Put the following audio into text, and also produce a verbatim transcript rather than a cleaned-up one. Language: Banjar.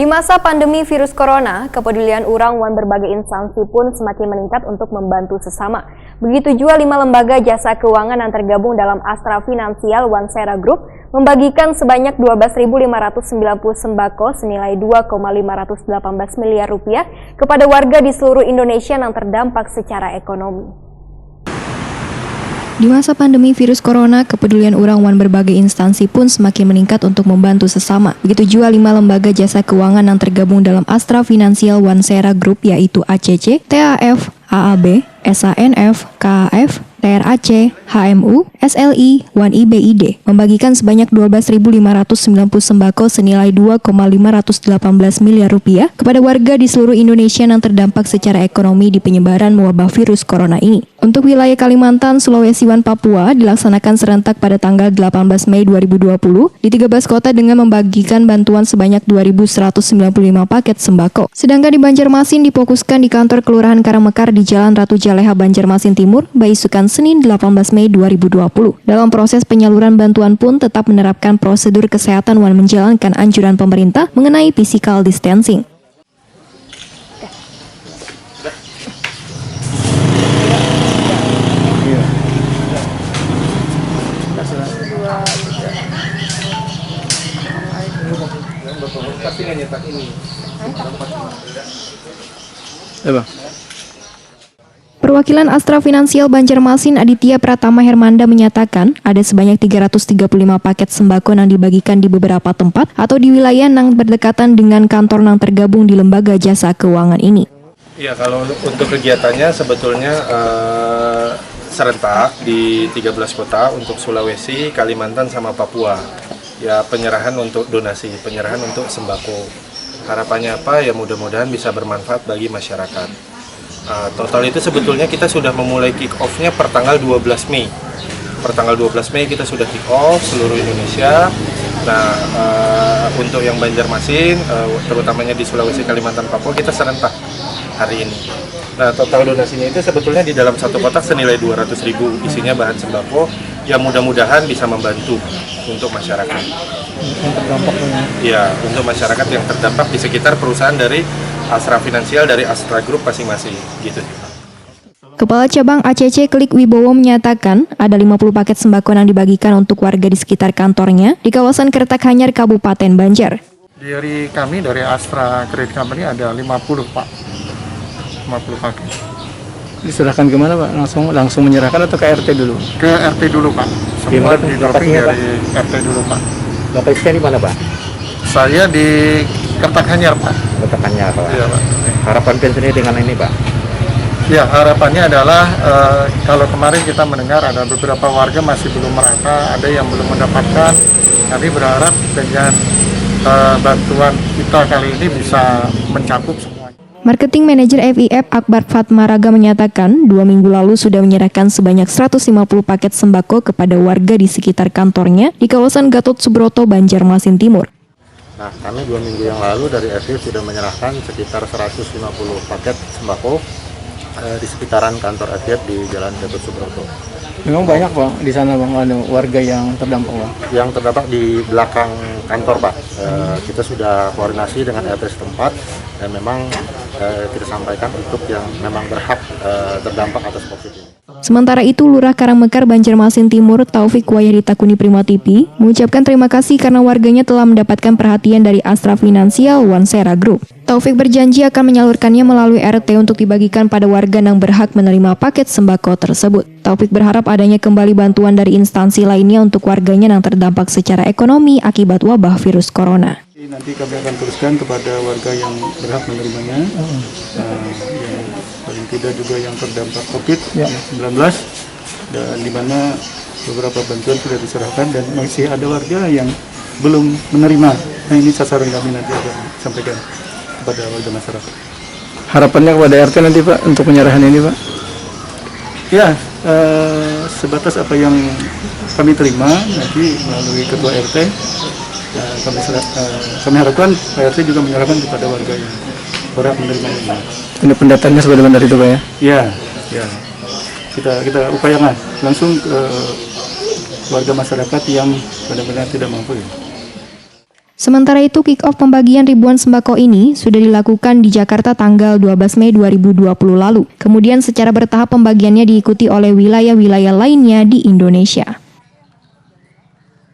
Di masa pandemi virus corona, kepedulian urang wan berbagai instansi pun semakin meningkat untuk membantu sesama. Begitu jua lima lembaga jasa keuangan yang tergabung dalam Astra Finansial Wansera Group membagikan sebanyak dua belas ribu lima ratus sembilan puluh sembako senilai dua koma lima ratus delapan belas miliar rupiah kepada warga di seluruh Indonesia yang terdampak secara ekonomi. Di masa pandemi virus corona, kepedulian urang wan berbagai instansi pun semakin meningkat untuk membantu sesama. Begitu jua lima lembaga jasa keuangan yang tergabung dalam Astra Financial Wansera Group, yaitu A C C, T A F, A A B, S A N F, K A F, T R A C, H M U, S L I, wan I B I D, membagikan sebanyak dua belas ribu lima ratus sembilan puluh sembako senilai dua koma lima ratus delapan belas miliar rupiah kepada warga di seluruh Indonesia yang terdampak secara ekonomi di penyebaran wabah virus corona ini. Untuk wilayah Kalimantan, Sulawesi, wan Papua dilaksanakan serentak pada tanggal delapan belas Mei dua ribu dua puluh di tiga belas kota dengan membagikan bantuan sebanyak dua ribu seratus sembilan puluh lima paket sembako. Sedangkan di Banjarmasin difokuskan di kantor Kelurahan Karangmekar di Jalan Ratu Jaleha, Banjarmasin Timur, baisukan Senin delapan belas Mei dua ribu dua puluh. Dalam proses penyaluran bantuan pun tetap menerapkan prosedur kesehatan wan menjalankan anjuran pemerintah mengenai physical distancing. Perwakilan Astra Finansial Banjarmasin, Aditya Pratama Hermanda, menyatakan ada sebanyak tiga ratus tiga puluh lima paket sembako yang dibagikan di beberapa tempat atau di wilayah yang berdekatan dengan kantor yang tergabung di lembaga jasa keuangan ini. Ya, kalau untuk kegiatannya sebetulnya eh, serentak di tiga belas kota untuk Sulawesi, Kalimantan, sama Papua. Ya, penyerahan untuk donasi, penyerahan untuk sembako. Harapannya apa? Ya, mudah-mudahan bisa bermanfaat bagi masyarakat. Uh, total itu sebetulnya kita sudah memulai kick off-nya per tanggal dua belas Mei. Per tanggal dua belas Mei kita sudah kick off seluruh Indonesia. Nah, uh, untuk yang Banjarmasin, uh, terutamanya di Sulawesi, Kalimantan, Papua, kita serentak hari ini. Nah, total donasinya itu sebetulnya di dalam satu kotak senilai dua ratus ribu, isinya bahan sembako yang mudah-mudahan bisa membantu untuk masyarakat. Yang terdampak ya? Ya, untuk masyarakat yang terdampak di sekitar perusahaan dari Astra Finansial, dari Astra Group masing-masing, gitu. Kepala Cabang A C C Klik Wibowo menyatakan ada lima puluh paket sembako yang dibagikan untuk warga di sekitar kantornya di kawasan Kertak Hanyar, Kabupaten Banjar. Dari kami, dari Astra Credit Company, ada lima puluh, Pak. Lima puluh paket. Diserahkan ke mana, Pak? Langsung, langsung menyerahkan atau ke R T dulu? Ke R T dulu, Pak. Semua di-dropping dari R T dulu, Pak. Bapak isinya di mana, Pak? Saya di Kertak Hanyar, Pak. Kertak Hanyar, Pak. Iya, Pak. Harapan pian sendiri dengan ini, Pak? Ya, harapannya adalah eh, kalau kemarin kita mendengar ada beberapa warga masih belum merata, ada yang belum mendapatkan. Kami berharap dengan eh, bantuan kita kali ini bisa mencakup semuanya. Marketing Manager F I F Akbar Fatmaraga menyatakan, dua minggu lalu sudah menyerahkan sebanyak seratus lima puluh paket sembako kepada warga di sekitar kantornya di kawasan Gatot Subroto, Banjarmasin Timur. Nah, kami dua minggu yang lalu dari F I F sudah menyerahkan sekitar seratus lima puluh paket sembako eh, di sekitaran kantor F I F di Jalan Gatot Subroto. Memang banyak, Bang, di sana, Bang, anu, warga yang terdampak, Bang? Yang terdampak di belakang kantor, Pak. Eh, kita sudah koordinasi dengan R T setempat dan memang eh, kita sampaikan untuk yang memang berhak eh, terdampak atas covid ini. Sementara itu, Lurah Karangmekar, Banjarmasin Timur, Taufik, wayah ditakuni Prima T V, mengucapkan terima kasih karena warganya telah mendapatkan perhatian dari Astra Finansial Wansera Group. Taufik berjanji akan menyalurkannya melalui R T untuk dibagikan pada warga yang berhak menerima paket sembako tersebut. Taufik berharap adanya kembali bantuan dari instansi lainnya untuk warganya yang terdampak secara ekonomi akibat wabah virus corona. Nanti kami akan teruskan kepada warga yang berhak menerimanya, eh, yang paling tidak juga yang terdampak covid sembilan belas, dan di mana beberapa bantuan sudah diserahkan dan masih ada warga yang belum menerima. Nah, ini sasaran kami nanti akan sampaikan kepada warga masyarakat. Harapannya kepada R T nanti, Pak, untuk penyerahan ini, Pak? Ya, eh, sebatas apa yang kami terima nanti melalui ketua R T, eh, kami serah- eh, kami harapkan Pak R T juga menyerahkan kepada warga yang berhak menerima ini. Ini pendataannya sudah benar itu, Pak, ya? Ya, ya. Kita kita upayakan langsung ke warga masyarakat yang benar-benar tidak mampu, ya. Sementara itu, kick off pembagian ribuan sembako ini sudah dilakukan di Jakarta tanggal dua belas Mei dua ribu dua puluh lalu. Kemudian secara bertahap pembagiannya diikuti oleh wilayah-wilayah lainnya di Indonesia.